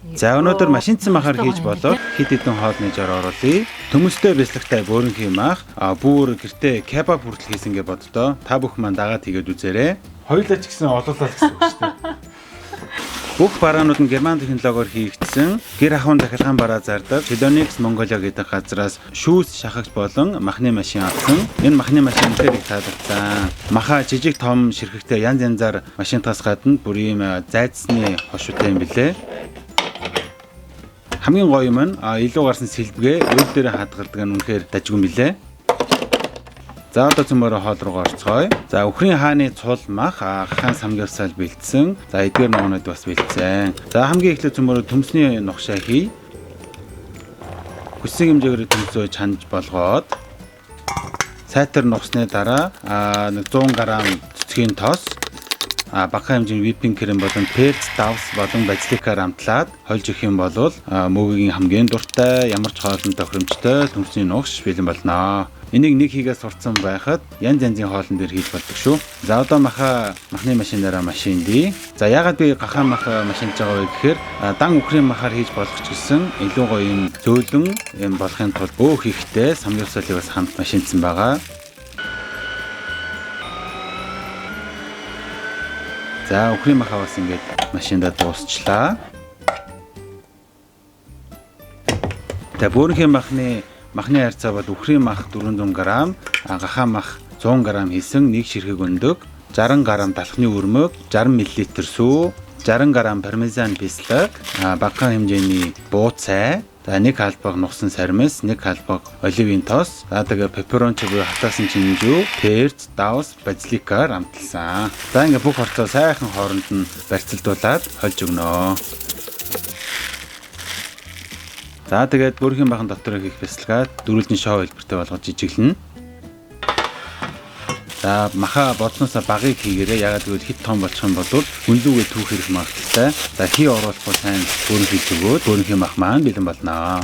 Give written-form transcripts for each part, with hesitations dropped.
За өнөөдөр машинцсан махаар хийж болоод хэд хэдэн хоол нэжээр оруулъя. Төмөстэй бяслагтай бөөрөнхий мах, бүр гэртээ кебаб хүртэл хийсэн гэж боддоо. Та бүхэн маань дагаад хийгээд үзээрэй. Хоёулаа ч гэсэн олоолаа л гэсэн үг шүү дээ. Бүх бараанууд нь герман технологиор хийгдсэн. Гэр ахуйн захиргаан бараа зардаг Chilonix Mongolia гэдэг газраас шүүс шахагч болон махны машин авсан. Энэ махны машин үнэхээр их таалагдсан. Маха жижиг том ширхэгтэй янз янзаар машинтаас гадна бүр ийм зайцсны хошуутай юм билээ. Хамгийн гоё юм нь илүү гарсан сэлбэгээ үйл дээр хадгалдаг нь үнэхээр дажгүй юм билээ. За одоо цөмөрөө хоол руугаа орцгоё. За үхрийн хааны цул мах, хаан самгевсал бэлдсэн. За эдгээр ногоонод бас бэлдсэн. За хамгийн эхлээд цөмөрөө төмсний нухшаа хий. Хүссэн хэмжээгээр төмсөө чанж болгоод сайтар нухсны дараа нэг 100 г цэцгийн тос, багахан хэмжээний whipping cream болон перц, давс болон базиликаар амтлаад холж өгөх юм бол мөгийн хамгийн дуртай ямар ч хоолнд тохиромжтой төмсний нугш бэлэн болно. Энийг нэг хийгээ сурцсан байхад янз янзын хоолн дээр хийж болдог шүү. За одоо маха махны машинаараа машиндий. За яагаад би гахаан мах машиндж байгаа вэ гэхээр дан үхрийн махаар хийж болох ч гэсэн илүү гоё юм зөөлөн юм болохын тулд өөх ихтэй самгевсалыг бас хамт машиндсан байгаа. За үхрийн маха бас ингээд машиндаа дуусчлаа. За бөөрөнхий махны харьцаа бол үхрийн мах 400 г, гахаан мах 100 г хийсэн нэг ширхэг өндөг, 60 г талхны өрмөг, 60 мл сүү, 60 г пармезан бислэг, багахан хэмжээний бууцай, за нэг халбаг нухсан сармис, нэг халбаг оливын тос, за тэгээ пепперончо буюу хатаасан чинжүү, перц, давс, базиликаар амталсан. За ингээ бүх орцоо сайхан хооронд нь барьцалдуулаад хольж өгнө. За тэгээд бөөрхийн бахан дотор хийх бясалгаа дөрвөлжин шоу хэлбэртэй болгож жижиглэнэ. За маха бодсноосоо багыг хийгээрэй. Ягаад гэвэл хит том болчих юм бол хүнлүүгээ түүх хэрэг магадлалтай. За хий оруулахгүй сайн бөөрөнхий өгөөд бөөрөнхий мах маань бэлэн болно.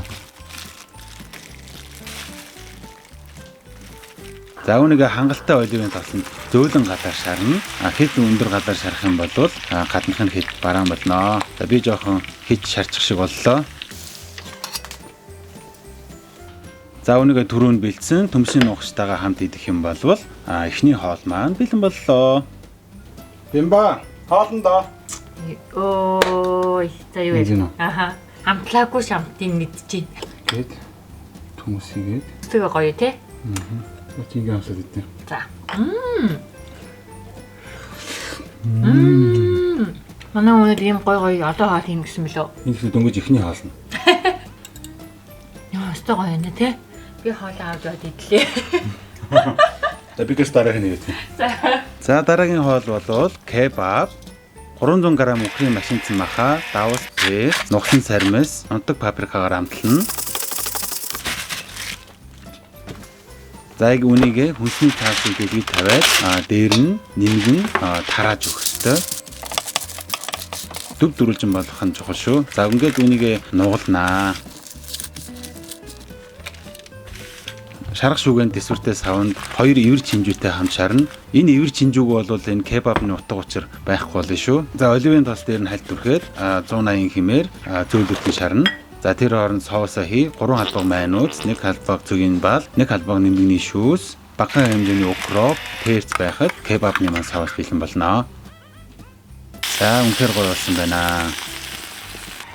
За үүнийг хангалттай оливын тосонд зөөлөн гадаар шарна. Хэд өндөр гадаар шарах юм бол гаднах нь хэд бараан болно. За би жоохон хит шарчих шиг боллоо. За үүнийг түрүүнд бэлдсэн төмсийн нугачтайгаа хамт идэх юм бол эхний хоол маань бэлэн боллоо. Бимба, хоолндоо. Ой, за юу Мэднэ вэ? үү? Аха. Амтлаагүй шамтыг мэдчихээн. Гээд төмөс хийгээд Тэгээ гоё те. ингэ амсаад идэ. За. Манай өнөр ийм гоё гоё одоо хоол хийм гэсэн мөлөө. Энэ ихтэй дөнгөж эхний хоол нь. Яа, өстой гоё юм те. Би хоол авч яваад идлээ. За би гэс дараагийн нэг. За. За дараагийн хоол болвол кебаб. 300 г үхрийн машинцсан маха, давс, перц, нухсан сармис, унтаг паприкагаар амтлана. За яг үүнийг хүнсний цаасыг дэлгий тавиад дээр нь нэмгэн тарааж өгөх ёстой. Дүв дөрвөлжин болгох нь чухал шүү. За ингээд үүнийг нугалнаа. Шарга шүгээн төсвөртэй савнд хоёр ивэр чинжүүтэй хамт шарна. Энэ ивэр чинжүүг бол энэ кебабны утга учир байхгүй болно шүү. За оливын тос дээр нь хальт түрхэд 180 хэмээр зөөлрөлтөнд шарна. За тэр хооронд соусаа хий. 3 халбаг майонез, 1 халбаг цөгийн бал, 1 халбаг нэмгний шүүс, багахан хэмжээний укроп, перц байхад кебабны маань соус бэлэн болно. За үнэхээр гоё болсон байна.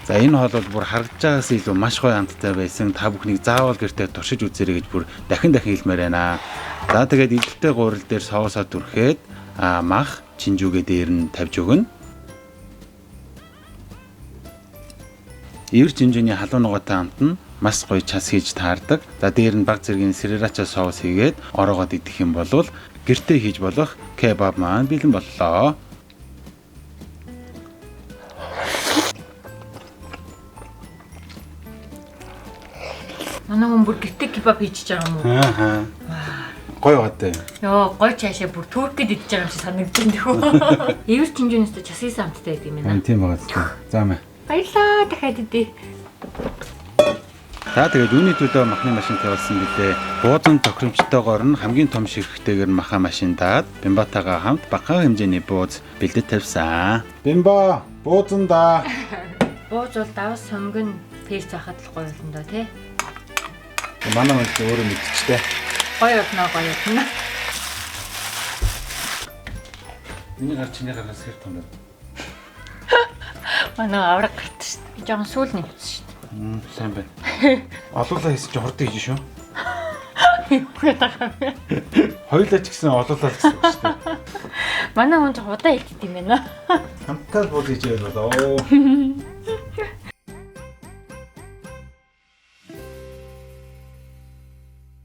За энэ хоол бол бүр харагдаж байгаас илүү маш гоё амттай байсан. Та бүхнийг заавал гэртээ туршиж үзээрэй гэж бүр дахин дахин хэлмээр байна. За тэгээд илэлтэй гурил дээр соусаа түрхэд мах чинжүүгээ дээр нь тавьж өгнө. Ивэр чинжүүний халуун нугаатай амт нь маш гоё час хийж таардаг. За дээр нь баг зэргийн срирача соус хийгээд ороогоод идэх юм бол гэртээ хийж болох кебаб маань бэлэн боллоо. Манай хүн бүр гэртээ кебаб хийчихэж байгаа юм уу? Аа. Гоё гадтай. Йоо, гоё чаашаа бүр туркид идэж байгаа юм шиг санагдаж байна тхүү. Ивэр чинжүүнээс час хийсэн амттай байдаг юм байна. Тийм байгаа зү. За мэ. Баярлаа, дахиад идэ. За тэгээд үүний төлөө махны машин тавиулсан билээ. Буудан тохиромжтойгоор нь хамгийн том ширхэгтэйгээр нь маха машин даад Бимбатагаа хамт багахан хэмжээний бууз бэлдэж тавьсан. Бимба, буудан да. Бууз бол давс сонгон перц байхад л гоё болно доо тий. Манай манд өөрөө мэдчихтэй. Гоё болно, гоё болно. Миний гар чиний гараас хэр том бэ? Манай авраг гарт шүү дээ. Би жоохон сүүл нэмсэн шүү дээ. Сайн байна. Олуулаа хийсэн чи хурдан хийж шүү. Юу гэдэг байгаа юм бэ? Хоёулаа ч гэсэн олуулаа л гэсэн үг шүү дээ. Манай хүн ч удаан иддэг юм байна. Хамтаа бууз хийж байвал оо.